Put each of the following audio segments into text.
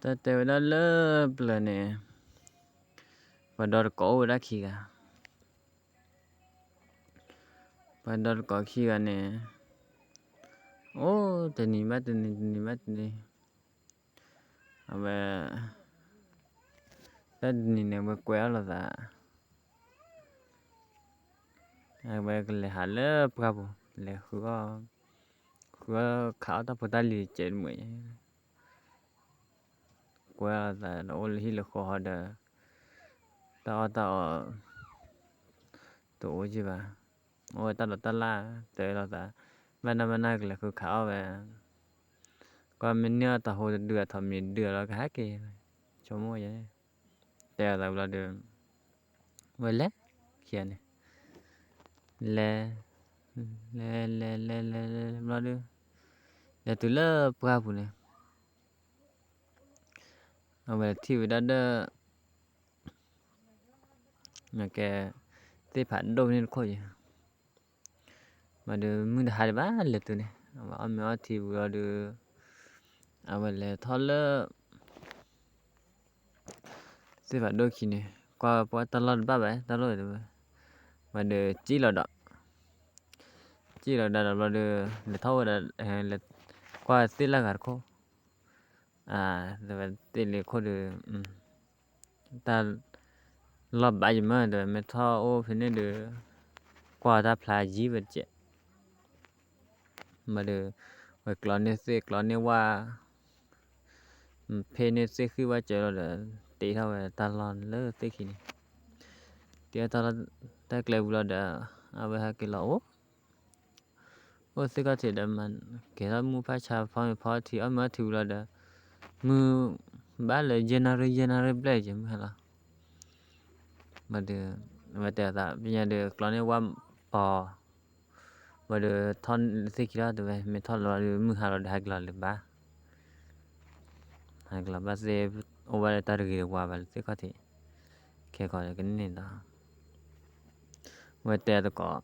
တၢ်တဲဝဲဒၣ်လၢပျၢၤန့ၣ်, ပှၤဒီတကိးအိၣ်ဝဲဒၣ်ခံဂၤ, ပှၤဒီတကိးခံဂၤန့ၣ်, အိၣ်တနံၤဘၣ်တနံၤ တနံၤဘၣ်တနံၤ, အဝဲ, တၢ်တနံၤန့ၣ် ဝဲကွဲအီၣ်လိာ်သး, အဝဲကလဲၤဟးလၢပှၢ်ပူၤ လဲၤဃုအီၣ်, ဃုအီၣ်ခးအီၣ်တၢ်ဖိတၢ်လံၤစဲးတမှဲၤ, ကွဲအီၣ်လိာ်သးဒီးအိၣ်လၢဟံၣ်လၢဃီဟီဒီး, တၢ်အီၣ်တၢ်အီ, တအိၣ်က့ဘၣ်, အိၣ်ဝဲတၢ်ဒိးတၢ်လၢ်, တဲလိာ်သး, ဘၣ်နၢ်ဘၣ်နၢ်ကလဲၤဃုခးအီၣ်ဝဲ, ကွၢ်မ့ၢ်န့ၢ်အီၣ်တၢ်ဟိတဒုအထီၣ်မ့ၢ်ဒုအလီၤကဟဲက့ၤ, ဆိကမိၣ်ယဲ, တဲအသးဝံၤလီၤဒီး, ဝဲလဲၤ, ခံဂၤန့ၣ်, လဲၤ, လဲၤလဲၤလဲၤလဲၤလဲၤဘျီဒီး, လဲၤတုၤလၢပှၢ်ပူၤန့ၣ်, အဝဲထံၣ်ဝဲဒၣ်ဒီး, ကဲ, သ့ၣ်ဖးဒိၣ်ဖဲန့ၣ်တခိၣ်ယဲ, ဘၣ်ဒီးမုၢ်တဟါဒံးဘၣ်လဲၤတုၤန့ၣ် အဝဲအီၣ်မ့ၤအီထံဝံၤလီၤဒီး, အဝဲလဲၤထီၣ်လၢ သ့ၣ်ဖးဒိၣ်ခံန့ၣ် ကွၢ်ပှၤတၢ်လီၢ်တဘၣ်ဘၣ် တၢ်လီၢ်တဘၣ်, ဝံၤဒီးစံၣ်လီၤဒီး, စံၣ်လီၤဒီးဘျီဒီး, လဲၤထီၣ်ဝဲဒီး, ကွၢ်သ့ၣ်လၢဂၤတခိၣ်, သ့ၣ်လၢခိၣ်ဒီး, တၢ်လီၢ်ဘၣ်ယမ့ၢ်ဒီး မ့ၢ်ထီၣ်အိၣ်ဖဲန့ၣ်ဒီး, ကွၢ်တၢ်ဖျါယံၤဝဲတကဲး ဘၣ်ဒီး, ဝဲကျီန့ၢ်သ့ၣ်ကျီန့ၢ်ဝၣ်, ဖ့န့ၢ်သ့ၣ်ဃံဝၣ်စၢၤလီၤဒီး, တ့ထီၣ်ဝဲတၢ်လီၢ်လၢသ့ၣ်ခံန့ၣ်, တ့ထီၣ်တၢ်လီၢ်တၢ်ကျဲဝံၤလီၤဒီး, အဝဲဟဲက့ၤလီၤအိၣ်, အိၣ်သ့ၣ်ခီၣ်ထံးဒီး, ကဲထီၣ်မုၢ်ဖးဆါဖီမ့ၤဖီထံအီၣ်မ့ၤအီထံဝံၤလီၤဒီး, မုၢ်ဘၣ်လၢယဲၢ်နၣ်ရံၣ်ယဲၢ်နၣ်ရံၣ်ဘျဲၣ်ယဲၢ်မုၢ်ဟဲလီၤ ဘၣ်ဒီး, အဝဲတဲအသး ပညါဒီးကျီန့ၢ်ဝၣ်ပီၤ, ဘၣ်ဒီးထီၣ်သ့ၣ်ခံလီၤတဲဝဲ မ့ၢ်ထီၣ်လီၤဒီးမုၢ်ဟါလီၤဒီးဟဲက့ၤလီၤလၢၤဘၣ်, ဟဲက့ၤလီၤဘၣ်သ့ၣ်, အိၣ်ဝဲလၢတၢ်တဂ့ၤတဝါဘၣ်လၢသ့ၣ်ခီၣ်ထံး, ခဲကီးကန့ၢ်ဒီး, ဝဲတဲအသကိး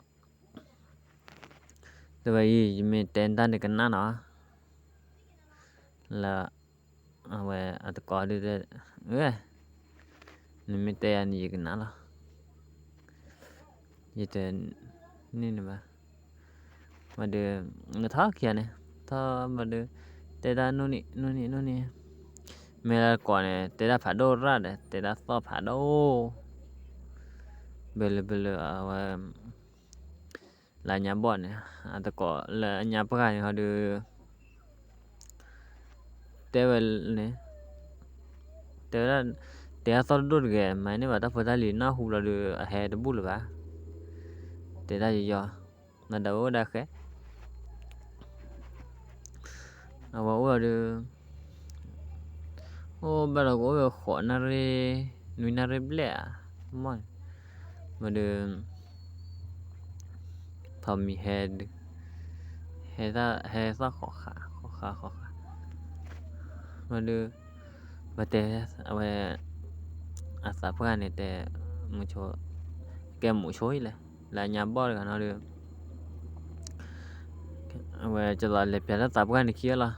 တဲဝဲအံၤ ယမ့ၢ်တဲတၢ်န့ၣ်ကနၣ်နီၤ, လၢ, အဝဲအသကိးဒုးတဲ, ဝဲ, နမ့ၢ်တဲယၤန့ၣ်ယကနၣ်လီၤ, ယတဲ, န့ၣ်န့ၣ်ဘၣ်, ဘၣ်ဒီး, နထီၣ်ခံဂၤန့ၣ်, ထီၣ်ဘၣ်ဒီး, တဲတၢ်နူၣ်နံၣ်နူၣ်နံၣ်နူၣ်နံၣ်, မ့ၢ်လၢသကိးန့ၣ် တဲတၢ်ဖးဒိၣ်ရၣ်ဒီး တဲတၢ်သီၣ်ဖးဒိၣ် ဘၣ်လၢဘၣ်လၢအဝဲ, လၢညါဘီၣ်န့ၣ်, အသကိးလၢအညါပှၢ်န့ၣ်ဟီဒီး, တဲဝဲန့ၣ်, တဲဝဲဒၣ်, တဲအသီၣ်တဒိၣ်တဂ့ၤ မၤန့ၢ်ဘၣ်တၢ်ဖိတၢ်လံၤနၢ်ဟူလီၤဒီး အဟဲတဘူၣ်လၢၤဘၣ်, တဲတၢ်ယီၤ, မၤဒၣ်ဝဲအိၣ်ဒၣ်ဃဲ အဝဲအိၣ်ဒီး, အိၣ်ဘၣ်ဒီးကအိၣ်ဝဲဃိးနၣ်ရံၣ်, နွံနၣ်ရံၣ်ဘျဲၣ်ဧါ, မ့ၢ်, မ့ၢ်ဒီး, ထီၣ်မံၤဟဲဒုး, ဟဲသီၣ်ဃိးဃာ်ဃိးဃာ်ဃိးဃာ်, မ့ၢ်ဒီး, ဝဲတဲ, အဝဲ, အသးပှၢ်န့ၣ်တဲ, မုဆိ, ကဲမုဆိအံၤလဲၣ်, လၢညါဘီၣ်တဂၤနီၤဒီး အဝဲကသိးလဲၤပျၢ်တၢ်သးပှၢ်န့ၣ်ခံလီၤ,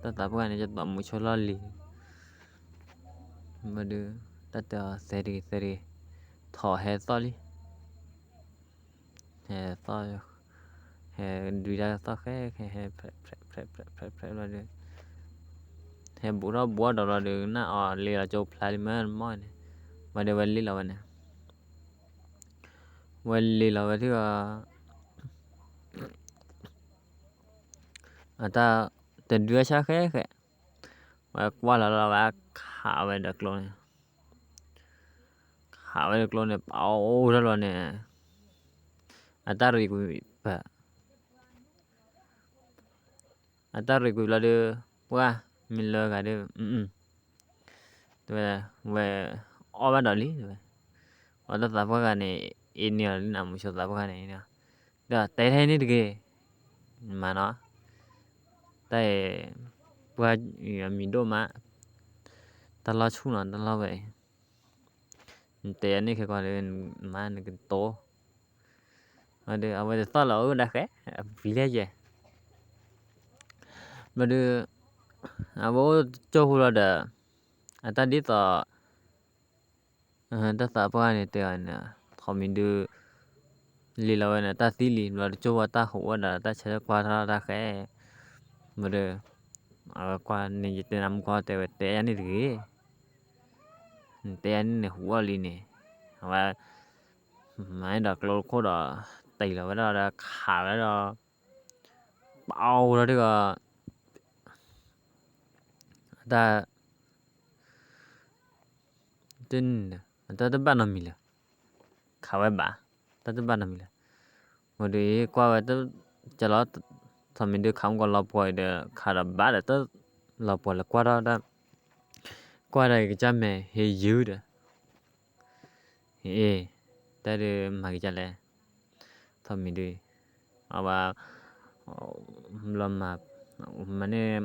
တၢ်သးပှၢ်န့ၣ်ကသိးမုဆိလီၢ်လံၤ, မ့ၢ်ဒီး, တၢ်တဲအီၤသဲတဂ့ၤသဲတဂ့ၤ, ထီၣ်ဟဲသီၣ်လံ, ဟဲသီၣ်, ဟဲဒွံတၢ်သီၣ်ဃဲဃဲဟဲ, ဖဲးဖဲးဖဲးဖဲးဖဲးဖဲးလီၤဒီး, ဟဲဘူးထီၣ်ဘူးအီၣ်ဒီးလီၤဒီး နၢ်အီၤလ့လီၤကၠိဖျါလံမ့ၢ်မ့ၢ်န့ၣ်, ဝဲဒီးဝဲလ့လီၤဝဲန့ၣ် ဝဲလ့လီၤဝဲထံၣ်အီၤ, အတၢ်တဒုအဆၣ်ဃဲဃဲ, ဝဲကွၢ်လီၤလီၤဝဲခးဝဲဒီးကျိန့ၣ်, ခးဝဲဒီးကျိန့ၣ် ပအိၣ်ထီၣ်လီၤန့ၣ်, အတၢ်ရံးကွံာ်ပ, အတၢ်ရံးကွံာ်လီၤဒီး, ပှၢ်, မ့ၢ်လၢဂၤဒီး, တဲဝဲ, ဝဲ, အီၣ်ဘၣ်ဒီးလံတဲဝဲ, အီၣ်တၢ်သးပှၢ်ဂၤန့ၣ်, အ့န့ၢ်အီၤလံနမုဆိသးပှၢ်ဂၤန့ၣ်, ဒီးတဲထဲန့ၣ်တဂ့ၤ, မၤနီၤ, တၢ်အံၤ, ပှၢ်, မံၤဒိၣ်မး, တၢ်လီၢ်ဆူၣ်နီၤ တၢ်လီၢ်ဝဲအံၤ, နတဲန့ၣ်ခဲကီးဒီး, မၤနကတိၤ ဒီးအဝဲတသီၣ်လီၤအိၣ်ဒၣ်ဃဲ, အပျံၤလဲၣ်ယဲၢ်, ဘျီဒီး, အဝဲအိၣ်တကၠိၢ်ဖိလီၤဒီး အတၢ်ဒ်သိး တၢ်သးပှၢ်န့ၣ်တဲအီၤန့ၣ် ထိးမံၤဒု လံလီၤဝဲန့ၣ် တၢ်သံလံ ဘျီတကၠိၢ်ဖိတၢ်ဟူးအီၣ်ဒီး တၢ်ဆၢထၢၣ်ကွၢ်ထီၣ်တၢ်ဃဲ မ့ၢ်ဒီး အဝဲကွၢ်န့ၣ် ယတဲနၤမူကီၢ်တဲဝဲ တဲယၤန့ၣ်တဂ့ၤ တဲယၤန့ၣ်န့ၣ် ဟူးအီၣ်လံန့ၣ် အဝဲ မၤဒီးကျိတခိၣ်ဒီး တံၢ်လီၤဝဲဒၣ်ဒီးခးဝဲဒၣ်ဒီး ပအီၣ်လီၤဒ်ဂီၤ တၢ် တန့ၣ် တၢ်တဘၣ်နီတမံၤလၢၤ ခးဝဲဘၣ် တၢ်တဘၣ်နီတမံၤလၢၤ မ့ၢ်ဒီးကွၢ်ဝဲ ကလီ ထိးမံၤဒုခးမူကီၢ်လီၤပှီၤအံၤဒီး ခးဒီးဘၣ်ဒီးတၢ်လီၤပှီၤလၢကွၢ်ထီၣ်တၢ် ကွၢ်ဒီးကစၢ်မဲာ်ဟ့ယုၢ်ဒီး အ့ တၢ်ဒုးမၤကစၢ်လဲၣ် ထိးမံၤဒု အဝဲ ဘျီမၤ မၤန့ၣ်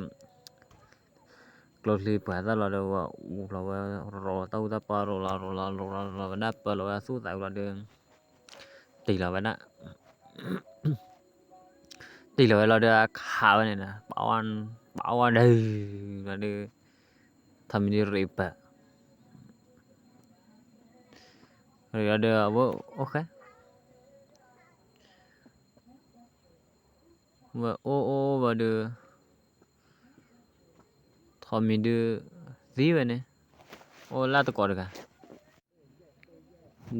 ကျိချံပှၤသၣ်လီၤဒီးဝဲ အူလီၤဝဲ ရိးတၢ်အူတၢ်ပီရိးလီၤ ရိးလီၤ ရိးလီၤ ရိးလီၤဝဲဒၣ်ပၢလီၤဝဲသူၣ်သးဝံၤလီၤဒီး တံၢ်လီၤဝဲဒၣ် တံၢ်လီၤဝဲလီၤဒီးအခးဝဲန့ၣ်ဒီး ပအီၣ်ဒုးလီၤဒီး ထိးမံၤဒုရံးပၢၢ် ရံးလီၤဒီးအဝဲအိၣ်ဃဲ ဝဲအိၣ်အိၣ်ဝဲဒီး ထိးမံၤဒု သံဝဲန့ၣ် အိၣ်လၢတကိးတဂၤ ဘျီ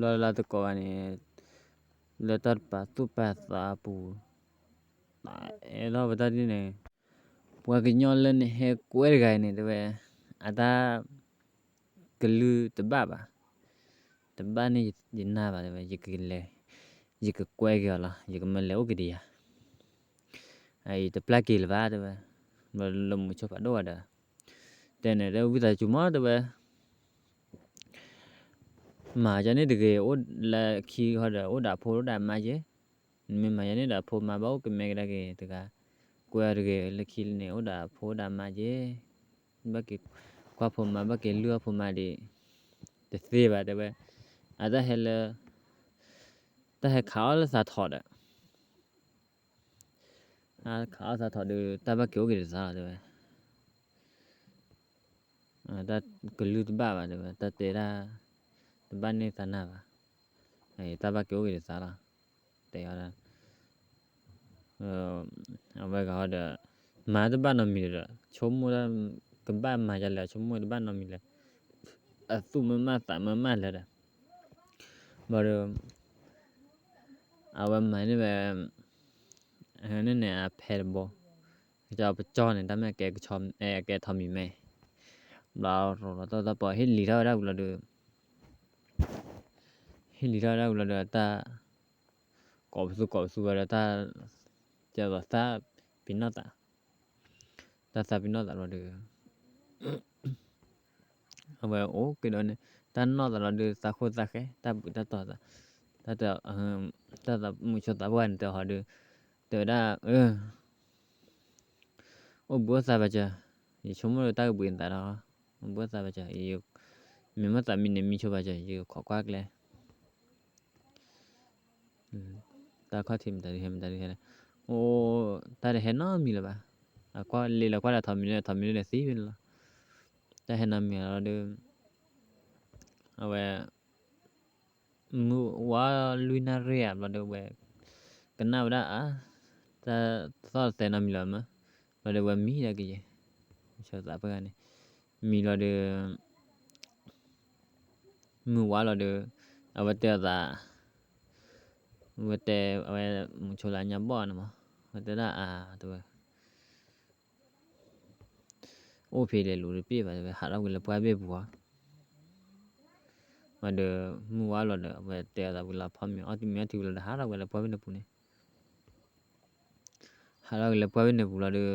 လၢတကိးဂၤန့ၣ် လၢတၢ်ပာ်သူၣ်ပာ်သးအပူၤ အဲၣ်ဒိးပတၢ်ဒ်န့ၣ် ပှၤကညီလၢနဟဲကွဲတဂၤအံၤန့ၣ် တဲဝဲ အတၢ် ကလုၢ်တဘၣ်ဘၣ်, တဘၣ်န့ၣ်ယနၢ်ဘၣ် တဲဝဲ, ယကလဲၤ, ယကကွဲက့ၤအီၤလီၤ, ယကမၢလဲၤအိၣ်က့ၤဒံးယၤ, အအံၤတပျၢ်က့ၤလၢၤဘၣ် တဲဝဲ, ဘျီလၢမုဆိဖးဒိၣ်ဘၣ်ဒီး, တဲန့ၣ် တဲဝံသးစူၤမး တဲဝဲ မၤကန့ၣ်တဂ့ၤ, အိၣ်လၢခံဃီဒီး အိၣ်ဒီးအဖိအိၣ်ဒီးအမါက့ၤ, နမ့ၢ်မၤယၤန့ၣ်ဒီးအဖိမါဘၣ်အိၣ်ကမဲကဒါက့ၤတဂၤ, ကွဲအီၤတဂ့ၤ, လၢခံန့ၣ် အိၣ်ဒီးအဖိအိၣ်ဒီးအမါက့ၤ, ဘၣ်က့ၤကွၢ်ဖိမါ ဘၣ်က့ၤလုၢ်အီၣ်ဖိမါဒံး, တသ့ဘၣ် တဲဝဲ, အတၢ်ဟဲလၢ တၢ်ဟဲခးအီၣ်လၢသးထီၣ်ဒီး ခးအီၣ်သးထီၣ်ဒီး တၢ်ဘၣ်က့ၤအိၣ်က့ၤတသးလီၤ တဲဝဲ, တၢ်ကလုၢ်တဘၣ်ဘၣ် တဲဝဲ, တၢ်တဲဒၣ် တဘၣ်န့ၢ်သးနၢ်ဘၣ်, တၢ်ဘၣ်က့ၤအိၣ်က့ၤတသးလီၤ, တဲအီၤဒၣ် အဝဲဂၤဟီဒီး မၤတဘၣ်နီတမံၤဒီး ဆိကမိၣ်ဒၣ် ကဘၣ်မၤဒ်လဲၣ် ဆိကမိၣ်တဘၣ်နီတမံၤလၢ အသူၣ်မုာ်မးသးမုာ်မးလၢၤဒီး ဘၣ်ဒီး အဝဲမၤန့ၢ်ဝဲ န့ၣ်န့ၣ်အဖဲတဘိ, ကစီၤပကၠီန့ၣ် တၢ်မ့ၢ်ကဲကဆီ, ကဲထိးမံၤမဲ, ဘျီရိၤလီၤတၢ်တၢ်ပီ ဟ့ၣ်လံၤထီၣ်ဝဲဒၣ်ဝံၤလီၤဒီး ဟ့ၣ်လံၤထီၣ်ဝဲဒၣ်ဝံၤလီၤဒီး တၢ် ကိးပသူကိးပသူဝဲဒီး တၢ် ကဲသိးသးပ့ၤနီၣ်သး, တၢ်သးပ့ၤနီၣ်သးလီၤဒီး အဝဲအိၣ်က့ၤဒီးန့ၣ် တၢ်နီၣ်သးလီၤဒီး သးခိၣ်သးဃဲ တၢ်ဘှံးတၢ်တီၤသး, တၢ် တၢ်သးမုာ်ဆိသးပှၢ်န့ၣ် တဲဟီဒီး တဲဝဲဒၣ် အိၣ်ဘှံးအိၣ်သးဘၣ်စၢၤ, ယဆိကမိၣ်ဒီးတၢ်ကဘှံးနသးဒီး အိၣ်ဘှံးအိၣ်သးဘၣ်စၢၤ, မ့ၢ်မ့ၢ်သးမံန့ၣ် မံဆိဘၣ်စၢၤ ယကခိးကွၢ်ကျဲ တၢ်ခီၣ်ထံးမတၤဒုးဟဲ မတၤဒုးဟဲလဲၣ်, အိၣ် တၢ်တဟဲနီတမံၤလၢၤဘၣ်, အကွၢ်လ့လီၤကွၢ်လၢထိးမံၤန့ၣ် ထိးမံၤန့ၣ်သံဝဲန့ၣ်လီၤ, တၢ်ဟဲနီတမံၤလီၤဒီး အဝဲ မုၢ်ဝါလွံၢ်နၣ်ရံၣ်ဧါ ဘျီဒီးဝဲ ကနၣ်ဝဲဒၣ်အါ, တၢ်သီၣ်တသဲနီတမံၤလၢၤမး, ဘျီဒီးဝဲမံဒၣ်ကယဲၢ်, ဆိသးပှၢ်န့ၣ်, မံလီၤဒီး မုၢ်ဝါလီၤဒီး အဝဲတဲအသး, ဝဲတဲ အဝဲ မုဆိလၢညါဘီၣ်န့ၣ်မး, ဝဲတဲဒၣ်အါ တဲဝဲ အိၣ်ဖဲလဲၣ်လူၤတပ့ၢ်ဘၣ် တဲဝဲ ဟးထီၣ်ကွံာ်လၢပှၢ်ဘ့ၣ်ပူၤဧါ, ဝဲဒီး မုၢ်ဝါလီၤဒီး အဝဲတဲအသးဝံၤလီၤ ဖီမ့ၤအီၣ်တမံၤအီၣ်ထံဝံၤလီၤဒီး ဟးထီၣ်ကွံာ်လၢပှၢ်ဘ့ၣ်န့ၣ်ပူၤန့ၣ်, ဟးထီၣ်ကွံာ်လၢပှၢ်ဘ့ၣ်န့ၣ်ပူၤလီၤဒီး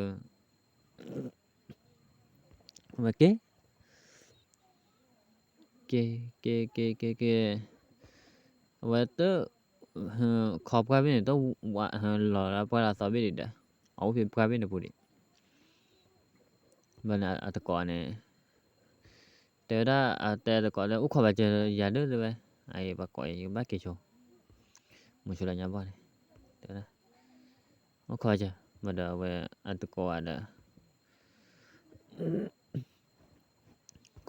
ဝဲက့ၤ က့ၤ က့ၤ က့ၤ က့ၤ က့ၤ, အဝဲတ ခီပှၢ်ဘ့ၣ်န့ၣ် တဝး လီၤလၢပှၢ်လၢသီဘ့ၣ်ဒံးဒီး အအိၣ်ဖဲပှၢ်ဘ့ၣ်န့ၣ်ပူၤဒံး, ဘျီန့ၣ်အတကိးန့ၣ် တဲဝဲဒၣ် အတဲတကိးဒီး အိၣ်ခိးဘၣ်စၢၤယၤဒၢတဲဝဲ, အအံၤပှၤကိးအံၤ ယကဘၣ်က့ၤဆိ မုဆိလၢညါဘီၣ်န့ၣ် တဲဝဲဒၣ် အိၣ်ခိးဘၣ်စၢၤ ဘျီဒီးအဝဲအတကိးဝဲဒီး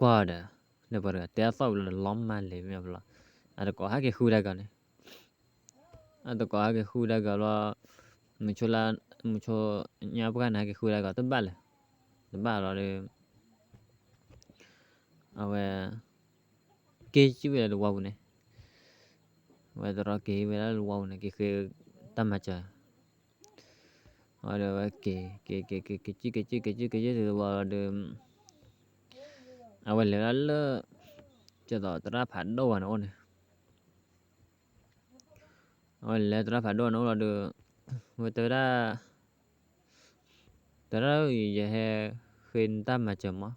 ကွၢ်ဒီး ဒီးပှၤတဂၤတဲအသီၣ်ဝံၤလီၤဒီး လီၤမၢ်လဲၤမ့ၢ်အဘျီ, အတကိးဟဲက့ၤဃုတၢ်ကီးန့ၣ်, အတကိးဟဲက့ၤဃုတၢ်ကီးဘျီ, မုဆိလၢ, မုဆိညါပှၢ်န့ၣ် ဟဲက့ၤဃုတၢ်ကီးတဘၣ်လၢၤ, တဘၣ်လီၤဒီး အဝဲ က့ၤကံၣ်ဝဲဒၣ်လၢဝါပူၤန့ၣ်, အဝဲတရီက့ၤဝဲဒၣ်လၢဝါပူၤန့ၣ် က့ၤဃ့တၢ်မၤစၢၤ, အဝဲဒီးဝဲက့ၤ, က့ၤက့ၤက့ၤက့ၤ က့ၤက့ၤက့ၤ က့ၤက့ၤတဝီလီၤဒီး အဝဲလဲၤဝဲဒၣ်လၢ ကသိးသရၣ်ဖးဒိၣ်ဝဲန့ၣ်အိၣ်န့ၣ်, အဝဲလဲၤသရၣ်ဖးဒိၣ်န့ၣ်အိၣ်လီၤဒီး ဝဲတဲဝဲဒၣ် သရၣ်ဧၢ ယဟဲဃ့နတၢ်မၤစၢၤမး,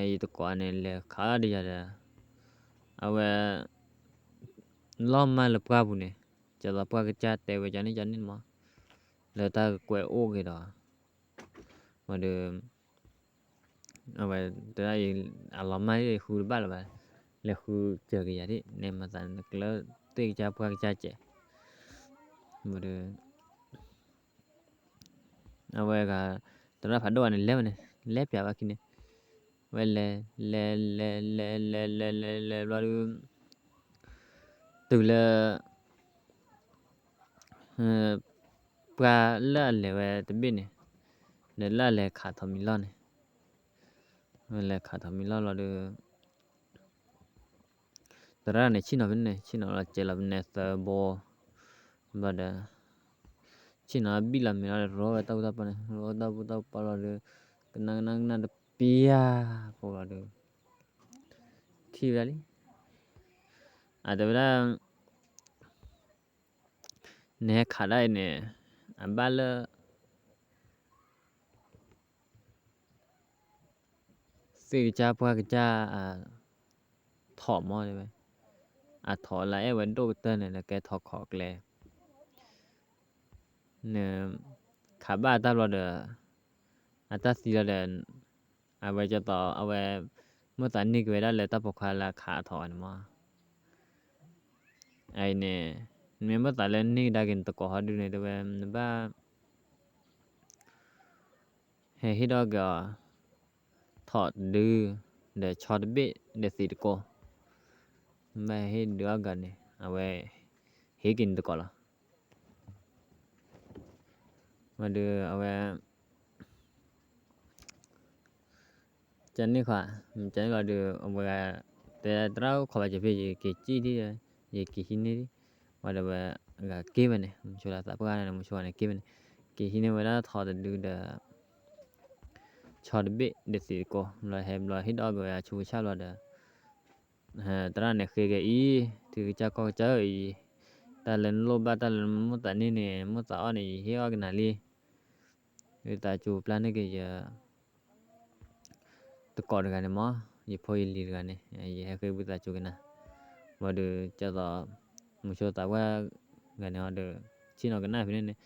ယတကိးန့ၣ် လဲၤခးလီၤဒီးယၤဒီး အဝဲ လီၤမၢ်လၢပှၢ်ပူၤန့ၣ်, ကသိးပှၢ်ကစၢ်တဲဝဲကန့ၣ်ကန့ၣ်မး, လၢတၢ်ကကွဲးအိၣ်က့ၤဒီး ဝဲဒီး အဝဲတဲဒၣ်အံၤ အလီၤမၢ်ဃုတဘၣ်လၢၤဘၣ်, လဲၤဃုစၢၤက့ၤယၤဒ် နဲမၤသးနကျၢၤသ့ၣ်ကစၢ်ပှၢ်ကစၢ်စဲး, ဝဲဒီး အဝဲဂၤ သရၣ်ဖးဒိၣ်ဝဲန့ၣ် လဲၤဝဲန့ၣ် လဲၤပၠးဘၣ်ခံန့ၣ်, ဝဲလဲၤ လဲၤ လဲၤ လဲၤ လဲၤ လဲၤ လဲၤ လဲၤ လဲၤဘျီဒုး တုၤလၢ ပှၢ်လၢအလဲၤဝဲတဘ့ၣ်န့ၣ်, ဒီးလၢအလဲၤခးထီၣ်မံၤလီၢ်န့ၣ်, လဲၤခးထီၣ်မံၤလီၢ်လီၤဒီး သရၣ်န့ၣ် ဆ့ၣ်နီၤဖဲန့ၣ် ဆ့ၣ်နီၤလီၤစဲးလီၤဖဲန့ၣ်သၢဘိ, ဘျီဒီး ဆ့ၣ်နီၤဘံၣ်လီၤမ့ၤလီၤဒီး ရိဝဲတၢ်ဘူၣ်တၢ်ပီန့ၣ် ရိတၢ်ဘူၣ်တၢ်ပီလီၤဒီး ကနၣ်ကနၣ်ကနၣ်တပျၢ်ဖိလီၤဒီး ထံၣ်ဝဲဒၣ်လံ. အတဲဝဲဒၣ် နဟဲခးဒၣ်အံၤန့ၣ် အဘၣ်လၢ သ့ၣ်ကစၢ်ပှၢ်ကစၢ် ထိးမးတဲဝဲ, အထိးလၢအဲၣ်ဝဲဒိၣ်ကတၢၢ်န့ၣ် လၢကဲထိးခိးကျဲ န ခးဘၣ်အတၢ်ဘျီဒီး အတၢ်သံလီၤဒီး အဝဲကသိးအဝဲ မိၣ်သးန့ၢ်က့ၤဝဲဒၣ်လၢတၢ်ပိာ်ခွါလၢအခးအထိးအီၤန့ၣ်မး. အအံၤန့ၣ် မ့ၢ်မိၣ်သးလၢန့ၢ်ကဒါက့ၤနသကိးဟီဒုန့ၣ် တဲဝဲ နဘၣ် ဟဲဟ့ၣ်ဒီးက့ၤအီၤ ထိးတဒု ဒီးဆီတဘ့ၣ်ဒီးသံးတကိး, မ့ၢ်ဟ့ၣ်ဒုးအီၣ်က့ၤန့ၣ် အဝဲ ဟ့ၣ်က့ၤနသကိးလီၤ. ဝဲဒီးအဝဲ ကန့ၢ်ခီ, ကန့ၢ်လီၤဒီး အဝဲ တဲသရၣ်အိၣ်ခိးဘၣ်စၢၤဖဲ ယက့ၤစံၣ်ဒံး, ယက့ၤဟံးန့ၢ်ဒံး, ဝံၤဒီးဝဲ အဂၤက့ၤဝဲန့ၣ် မုဆိလၢသးပှၢ်န့ၣ် မုဆိန့ၣ်က့ၤဝဲန့ၣ်, က့ၤဟံးန့ၢ်ဝဲဒၣ်ထိးတဒုဒီး ဆီတဘ့ၣ်ဒီးသံးတကိး, ဘျီဟဲဘျီဟ့ၣ်ဒီးက့ၤဝဲအဆူးကဆၣ်ဘျီဒီး သရၣ်န့ၣ်ဃ့က့ၤအံၤ, ထံကစၢ်ကီၢ်ကစၢ်ဧၢအံၤ, တၢ်လၢနလိၣ်ဘၣ်တၢ်လၢနမိၣ်သးန့ၢ်န့ၣ် မိၣ်သးအီၣ်န့ၣ် ယဟ့ၣ်အီၣ်ကနၤလံ. ဝံသးစူၤပျၢ်န့ၢ်က့ၤယ သကိးတဂၤန့ၣ်မး, ယဖိယလံၤတဂၤန့ၣ် ယဟဲဃ့ဝံသးစူၤကနၤ. ဝံၤဒီးကသိး မုဆိသးပှၢ်ဂၤန့ၣ်ဒီး ဆ့ၣ်နီၤကနၣ်ဖဲန့ၣ်န့ၣ်,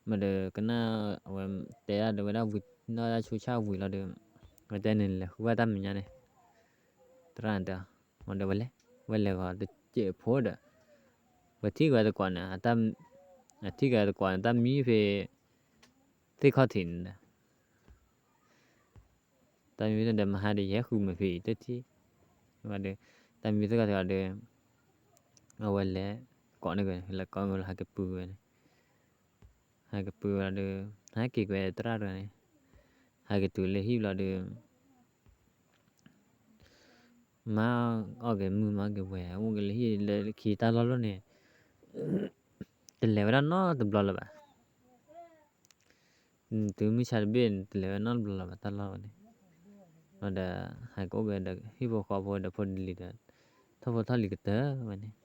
မ့ၢ်ဒီးကနၣ်အဝဲတဲဒၣ်ဒီးဝဲဒၣ်ဝံၤ နီၢ်ဒၣ်ဆူးဆၣ်ဝံၤလီၤဒီး ဝဲတဲန့ၣ်လဲၤဃုဘၣ်တၢ်မဲာ်ညါန့ၣ်, သရၣ်န့ၣ်တဲ, ဝံၤဒီးဝဲလဲၤ, ဝဲလဲၤဂီၤတစဲးဖိဒီး ဝဲထံၣ်က့ၤဝဲသကိးန့ၣ်, အထံၣ်က့ၤဝဲသကိးန့ၣ် တၢ်မံဖဲ သ့ၣ်ခီၣ်ထံးန့ၣ်ဒီး တၢ်မံဖဲန့ၣ်ဒီး မဟါဒီးယဟဲဃုမဲာ်ဖဲအံၤတထံၣ်, ဝံၤဒီး တၢ်မံသ့ၣ်ခီၣ်ထံးအီၤဒီး အဝဲလဲၤကိးန့ၢ်က့ၤ လဲၤကိးက့ၤလီၤ ဟဲက့ၤပုၢ်ဝဲန့ၣ်, ဟဲက့ၤပုၢ်ဝဲဒီး ဟဲက့ၤကွံာ်သရၣ်တဂၤန့ၣ်, ဟဲက့ၤတုၤလၢဟံၣ်ဘျီဒီး မၤအီၣ်က့ၤမုၢ်မၤအီၣ်က့ၤဝဲၤ အိၣ်က့ၤလၢဟံၣ်လၢခံတၢ်လီၢ်လီၢ်န့ၣ် တလဲၤဝဲဒၣ်နီတဘျီလၢၤဘၣ်. တုၤမုၢ်ဆါတဘ့ၣ်န့ၣ် တလဲၤဝဲနီတဘျီလၢၤဘၣ်တၢ်လီၢ်ဝဲန့ၣ်, ဒီးဟဲက့ၤအိၣ်က့ၤဒီးဟံၣ်ဖိဃီဖိဒီးဖိဒလံၤဒီး ထီၣ်ဖိထီၣ်လံၤကတၢၢ်ဝဲန့ၣ်,